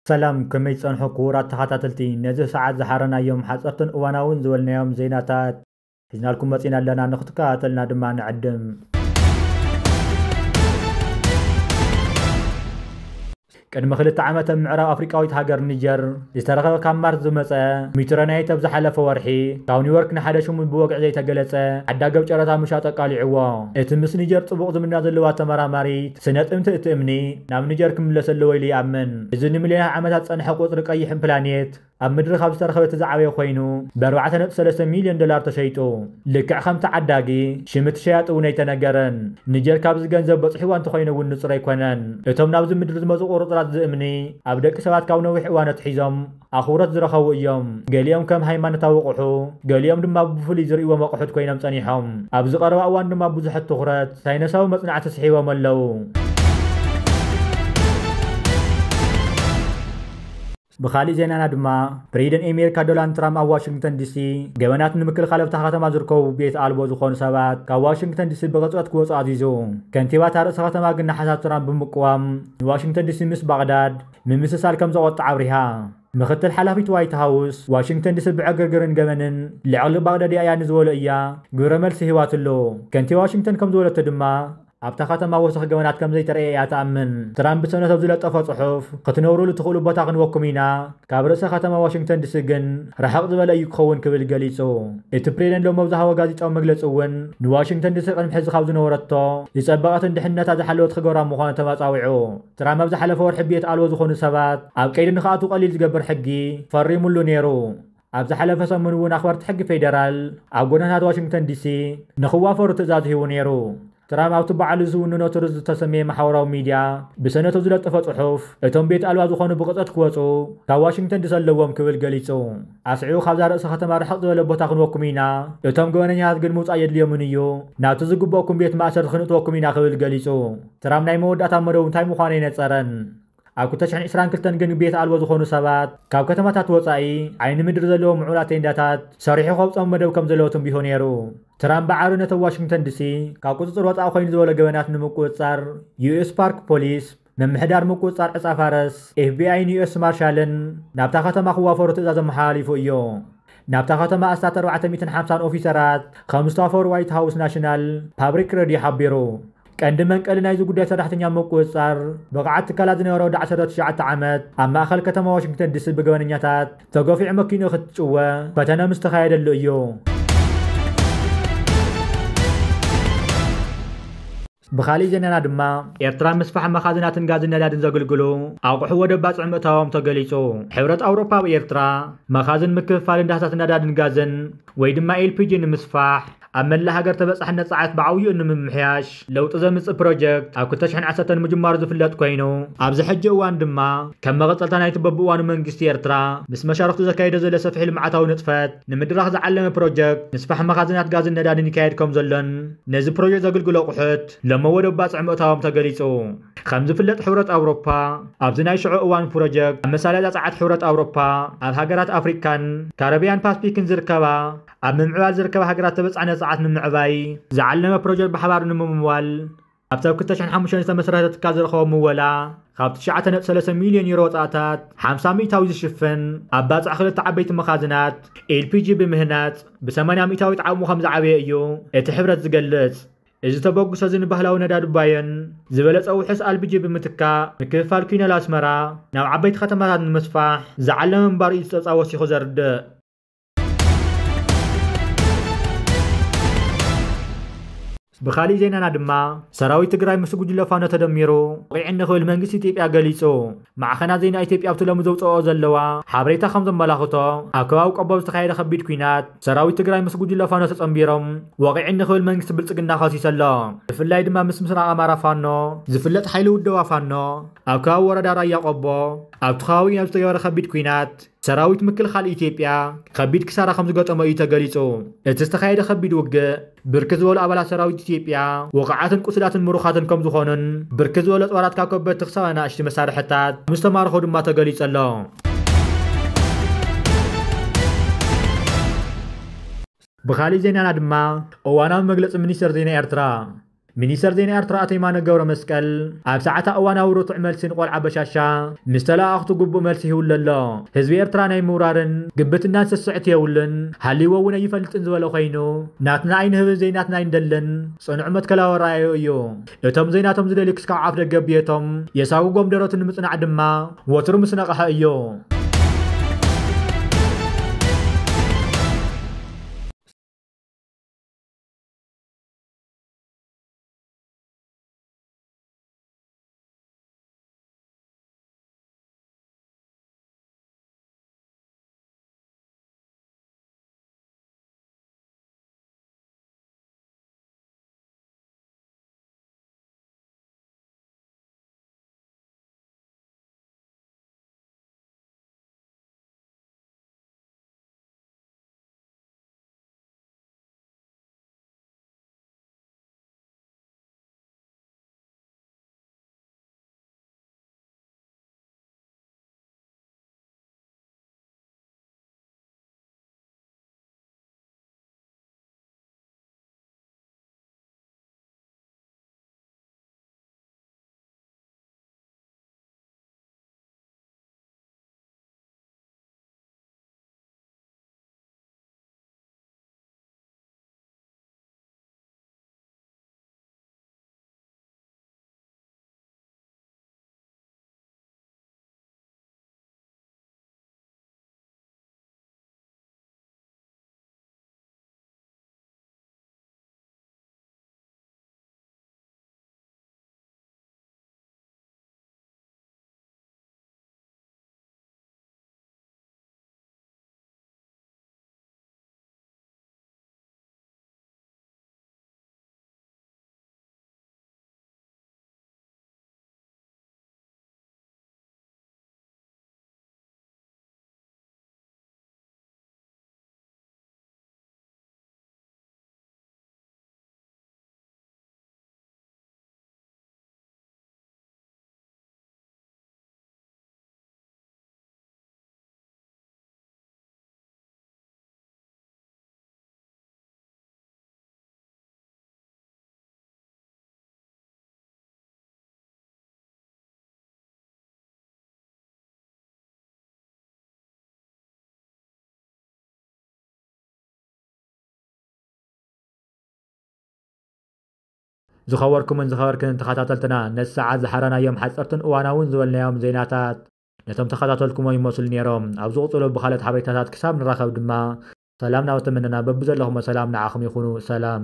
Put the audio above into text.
ሰላም፣ ከመይ ጸንሑ ክቡራት ተኸታተልቲ? ነዚ ሰዓት ዝሓረናዮም ሓጸርትን እዋናውን ዝበልናዮም ዜናታት ሒዝናልኩም መጺና ኣለና፣ ንክትከታተልና ድማ ንዕድም። ቅድሚ ክልተ ዓመት ኣብ ምዕራብ ኣፍሪቃዊት ሃገር ኒጀር ዝተረኸበ ካብ ማርስ ዝመጸ ሚትሮናይት ኣብ ዝሓለፈ ወርሒ ካብ ኒውዮርክ ንሓደ ሽሙ ብወግዒ ዘይተገለጸ ዓዳገብ ጨረታ ምሻጥ ኣቃሊዕዎ። እቲ ምስ ኒጀር ጽቡቕ ዝምድና ዘለዋ ተመራማሪት ስነ ጥንቲ እቲ እምኒ ናብ ኒጀር ክምለስ ኣለዎ ኢሉ ይኣምን። እዚ ንሚልዮናት ዓመታት ዝጸንሐ ቁጽሪ ቀይሕን ፕላኔት ኣብ ምድሪ ካብ ዝተረኸበ እቲ ዝዓበየ ኮይኑ፣ ብ ኣርባዕተ ነጥቢ ሰለስተ ሚልዮን ዶላር ተሸይጡ። ልክዕ ከምቲ ዓዳጊ፣ ሽም እቲ ሸያጢ እውን ኣይተነገረን። ኒጀር ካብዚ ገንዘብ በጽሕዋ እንተኾይኑ እውን ንጹር ኣይኮነን። እቶም ናብዚ ምድሪ ዝመጹ ቁርጽራት ዝእምኒ ኣብ ደቂ ሰባት ካብ ነዊሕ እዋን ኣትሒዞም ኣኽብሮት ዝረኸቡ እዮም። ገሊኦም ከም ሃይማኖታዊ ኣቑሑ፣ ገሊኦም ድማ ብፍሉይ ዝርእይዎም ኣቑሑት ኮይኖም ጸኒሖም። ኣብዚ ቀረባ እዋን ድማ ብዙሕ ትኹረት ሳይንሳዊ መጽናዕቲ ስሒቦም ኣለዉ። ብኻሊእ ዜናና ድማ፣ ፕሬዚደንት ኣሜሪካ ዶናልድ ትራምፕ ኣብ ዋሽንግተን ዲሲ ገበናት ንምክልኻል ኣብታ ከተማ ዝርከቡ ቤት ኣልቦ ዝኾኑ ሰባት ካብ ዋሽንግተን ዲሲ ብቕጽበት ክወጹ ኣዚዙ። ከንቲባ እታ ርእሰ ከተማ ግን ንሓሳብ ትራምፕ ብምቅዋም፣ ንዋሽንግተን ዲሲ ምስ ባግዳድ ምምስሳል ከም ዘቖጥዓ ኣብሪሃ። ምክትል ሓላፊት ዋይት ሃውስ፣ ዋሽንግተን ዲሲ ብዕግርግርን ገበንን ልዕሊ ባግዳድ እያ ንዝበሎ እያ ግብረ መልሲ ሂባትሉ። ከንቲባ ዋሽንግተን ከም ዝበለቶ ድማ፣ ኣብታ ከተማ ወሰኽ ገበናት ከም ዘይተረእየ እያ ትኣምን። ትራምፕ ብሰነድ ኣብ ዝለጠፎ ጽሑፍ፣ ክትነብሩሉ ትኽእሉ ቦታ ክንወኩም ኢና፣ ካብ ርእሰ ከተማ ዋሽንግተን ዲሲ ግን ርሕቕ ዝበለ እዩ ክኸውን ክብል ገሊጹ። እቲ ፕሬዚደንት ሎም ኣብ ዝሃቦ ጋዜጣዊ መግለጺ እውን፣ ንዋሽንግተን ዲሲ ቅድሚ ሕዚ ካብ ዝነበረቶ ዝጸበቐትን ድሕነታ ዝሓለወት ክገብራ ምዃኑ ተመጻዊዑ። ትራምፕ ኣብ ዝሓለፈ ወርሒ ቤት ኣልቦ ዝኾኑ ሰባት ኣብ ቀይዲ ንኽኣትዉ ቀሊል ዝገብር ሕጊ ፈሪሙሉ ነይሩ። ኣብ ዝሓለፈ ሰሙን እውን ኣኽበርቲ ሕጊ ፌደራል ኣብ ጎደናታት ዋሽንግተን ዲሲ ንኽዋፈሩ ትእዛዝ ሂቡ ነይሩ። ትራምፕ ኣብቲ ባዕሉ ዝውንኖ ትሩዝ ዝተሰመየ ማሕበራዊ ሚድያ ብሰነቱ ዝለጠፎ ጽሑፍ፣ እቶም ቤት ኣልባ ዝኾኑ ብቕጽበት ክወጹ ካብ ዋሽንግተን ዲሲ ኣለዎም ክብል ገሊጹ። ኣስዒቡ፣ ካብዛ ርእሰ ከተማ ርሕቕ ዝበለ ቦታ ክንወኩም ኢና፣ እቶም ገበነኛታት ግን ምውጻእ የድልዮምን እዩ፣ ናብቲ ዝግበእኩም ቤት ማእሰርቲ ክንእትወኩም ኢና ክብል ገሊጹ። ትራምፕ ናይ መወዳእታ መደቡ እንታይ ምዃኑ ኣይነጸረን። ኣብ ክልተ ሽሕን ዕስራን ክልተን ግን ቤት ኣልቦ ዝኾኑ ሰባት ካብ ከተማታት ወጻኢ ዓይኒ ምድሪ ዘለዎም ምዕቡላት ቴንዳታት ሰሪሑ ከውጽኦም መደብ ከም ዘለዎ ትንቢሆ ነይሩ። ትራምፕ ብዓሪ ነቶም ዋሽንግተን ዲሲ ካብ ቁጽጽር ወጻኢ ኮይኑ ዝበሎ ገበናት ንምቁጽጻር ዩ ኤስ ፓርክ ፖሊስ፣ ምምሕዳር ምቁጽጻር ዕጻ ፋረስ፣ ኤፍ ቢ ኣይን ዩ ኤስ ማርሻልን ናብታ ከተማ ክዋፈሩ ትእዛዝ ኣመሓላሊፉ እዩ። ናብታ ከተማ ኣስታት ኣርባዕተ ሚእትን ሓምሳን ኦፊሰራት ከም ዝተዋፈሩ ዋይት ሃውስ ናሽናል ፓብሊክ ሬድዮ ሓቢሩ። ቀንዲ መንቀሊ ናይዚ ጉዳይ ሰራሕተኛ ምቁጽጻር ብቕዓት ትካላት ዝነበረ ወዲ ዓሰርተ ትሽዓተ ዓመት ኣብ ማእከል ከተማ ዋሽንግተን ዲሲ ብገበነኛታት ተገፊዑ መኪንኡ ክትጭወ ፈተነ ምስ ተኻየደሉ እዩ። ብኻሊእ ዜናና ድማ፣ ኤርትራ ምስፋሕ መኻዝናትን ጋዝን ነዳድን ዘግልግሉ ኣቑሑ ወደብ ባጽዕ ምእታዎም ተገሊጹ። ሕብረት ኣውሮፓ ኣብ ኤርትራ መኻዝን ምክፍፋልን ዳህሳስ ነዳድን ጋዝን ወይ ድማ ኤል ፒ ጂ ንምስፋሕ ኣብ መላእ ሃገር ተበጻሕነት ጸዓት ብዓብይኡ ንምምሕያሽ ለውጢ ዘምጽእ ፕሮጀክት ኣብ ክልተ ሽሕን ዓሰርተን ምጅማሩ ዝፍለጥ ኮይኑ፣ ኣብዚ ሕጂ እዋን ድማ ከም መቐጸልታ ናይቲ በብእዋኑ መንግስቲ ኤርትራ ምስ መሻርኽቱ ዘካይዶ ዘሎ ሰፊሕ ልምዓታዊ ንጥፈት ንምድራኽ ዝዓለመ ፕሮጀክት ምስፋሕ መኻዝናት ጋዝን ነዳድን ይካየድ ከም ዘሎን ነዚ ፕሮጀክት ዘግልግሉ ኣቑሑት ሎሚ ወደብ ባጽዕ ምእታዎም ተገሊጹ። ከም ዝፍለጥ፣ ሕብረት ኣውሮፓ ኣብዚ ናይ ሽዑ እዋን ፕሮጀክት ኣብ መሳለጥያ ጸዓት ሕብረት ኣውሮፓ ኣብ ሃገራት ኣፍሪካን ካረብያን ፓስፊክን ዝርከባ ኣብ ምምዕባል ዝርከባ ሃገራት ተበጻሕነት ጸዓት ንምዕባይ ዝዓለመ ፕሮጀክት ብሓባር ንምምዋል ኣብቲ ኣብ ክልተ ሽሕን ሓሙሽተን ዝተመስረተ ትካል ዝረኸቦ ምወላ ካብ ትሽዓተ ነጥቢ ሰለስተ ሚልዮን ዩሮ ወጻእታት ሓምሳ ሚእታዊ ዝሽፍን ኣብ ባጽዕ ክልተ ዓበይቲ መኻዝናት ኤል ፒ ጂ ብምህናጽ ብሰማንያ ሚእታዊት ዓቕሙ ከም ዝዓበየ እዩ እቲ ሕብረት ዝገልጽ። እዚ ተበግሶ እዚ ንባህላዊ ነዳዲ ባዮን ዝበለጸ ውሑስ ኣል ፒ ጂ ብምትካእ፣ ምክፍፋል ኲናል ኣስመራ ናብ ዓበይቲ ከተማታት ንምስፋሕ ዝዓለመ ምንባሩ እዩ እቲ ጸብጻብ ወሲኹ ዘርድእ። ብኻሊእ ዜናና ድማ፣ ሰራዊት ትግራይ ምስ ጉጅለ ፋኖ ተደሚሩ ወቒዕኒ ክብል መንግስቲ ኢትዮጵያ ገሊጹ። ማዕኸናት ዜና ኢትዮጵያ ኣብቲ ሎሚ ዘውፅኦ ዘለዋ ሓበሬታ ከም ዘመላኽቶ፣ ኣብ ከባቢ ቆቦ ዝተኻየደ ከቢድ ኲናት ሰራዊት ትግራይ ምስ ጉጅለ ፋኖ ተጸንቢሮም ወቒዕኒ ክብል መንግስቲ ብልጽግና ከሲሱ ኣሎ። ብፍላይ ድማ ምስ ምስራቕ ኣማራ ፋኖ ዝፍለጥ ሓይሊ ውደባ ፋኖ ኣብ ከባቢ ወረዳ ራያ ቆቦ ኣብቲ ከባቢ ናብ ዝተገበረ ከቢድ ኲናት ሰራዊት ምክልኻል ኢትዮጵያ ከቢድ ክሳራ ከም ዝገጠሞ እዩ ተገሊጹ። እቲ ዝተኻየደ ከቢድ ውግእ ብርክት ዝበሉ ኣባላት ሰራዊት ኢትዮጵያ ወቕዓትን ቁስላትን ምሩኻትን ከም ዝኾኑን ብርክት ዝበሉ ኣፅዋራት ካብ ከበድቲ ክሳብ ኣናእሽቲ መሳርሕታት ከም ዝተማረኹ ድማ ተገሊጹ ኣሎ። ብኻሊእ ዜናና ድማ እዋናዊ መግለጺ ሚኒስትር ዜና ኤርትራ። ሚኒስተር ዜና ኤርትራ ኣቶ የማነ ገብረ መስቀል ኣብ ሰዓታ እዋናዊ ርቱዕ መልሲ ንቆልዓ በሻሻ ምስ ተለኣኣኽቱ ግቡእ መልሲ ሂቡሉ ኣሎ። ህዝቢ ኤርትራ ናይ ምውራርን ግብትናን ስስዕት የብሉን፣ ሃልይዎ እውን ኣይፈልጥን ዝበለ ኮይኑ፣ ናትና ኣይንህብን ዘይናትና ኣይንደልን፣ ጽኑዕ መትከላዊ ኣረኣእዮ እዩ። እቶም ዘይናቶም ዝደልዩ ክስካብ ኣፍ ደገ ኣቢየቶም የሳጉጎም ደረቱ ንምጽናዕ ድማ ወትሩ ምስ ነቕሐ እዩ። ዝኸበርኩምን ዝኸበርክን ተኸታተልትና፣ ነዚ ሰዓት ዝሓረናዮም ሓጸርትን እዋናውን ዝበልናዮም ዜናታት ነቶም ተኸታተልኩሞ ይመስሉ ነይሮም። ኣብ ዝቕጽሉ ብኻልኦት ሓበሬታታት ክሳብ ንራኸብ ድማ፣ ሰላም እናተመነና፣ በብዘለኹሞ ሰላም ንዓኹም ይኹኑ። ሰላም።